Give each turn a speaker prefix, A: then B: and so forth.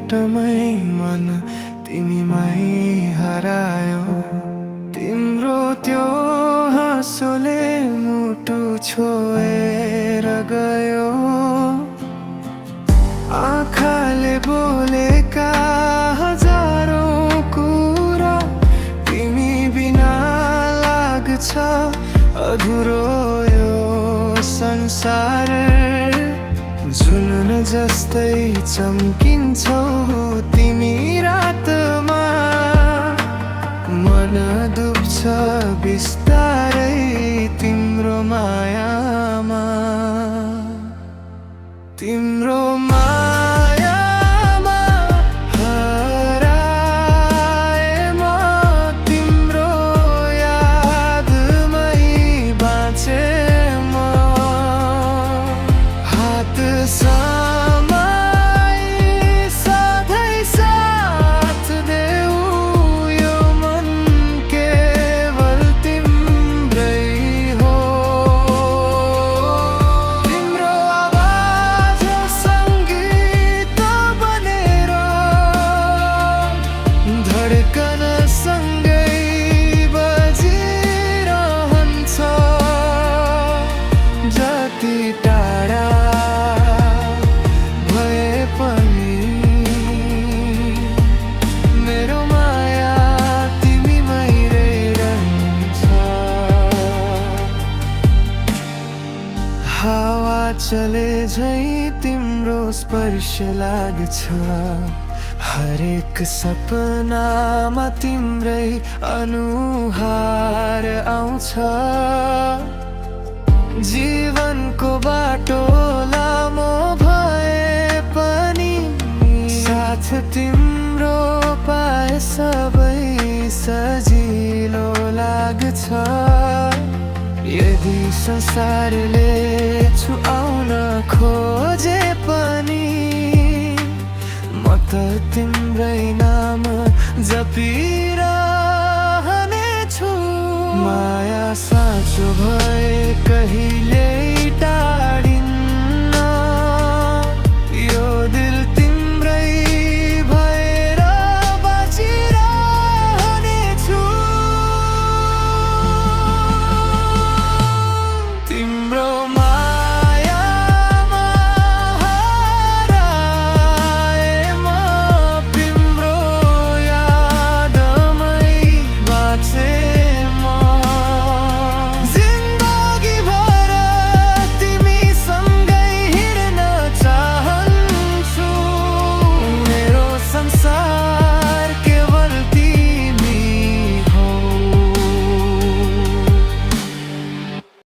A: मिनटमै मन तिमीमै हरायो। तिम्रो त्यो हाँसोले मुटु छोएर गयो। आँखाले बोलेका हजारौं कुरा तिमी बिना लाग्छ अधुरो यो संसार। झुलन जस्तै चम्किन्छौ तिमी रातमा, मन डुब्छ बिस्तारै तिम्रो मायामा। तिम्रो मायामा हराए म, तिम्रो यादमै बाँचे म। हात समाई सधैँ साथ देऊ, यो मन केवल तिम्रै हो। तिम्रो आवाज सङ्गीत बनेर धड्कन सँगै बजिरहन्छ। जति टाढा भए पनि मेरो माया तिमीमै रहन्छ। हावा चले झै तिम्रो स्पर्श लाग्छ, हरेक सपनामा तिम्रै अनुहार आउँछ। जीवनको बाटो लामो भए पनि साथ तिम्रो पाए सबै सजिलो लाग्छ। यदि संसारले छुआउन खोजे पनि म त तिम्रै नाम जपिरहनेछु। माया साँचो भए कहिल्यै टाढा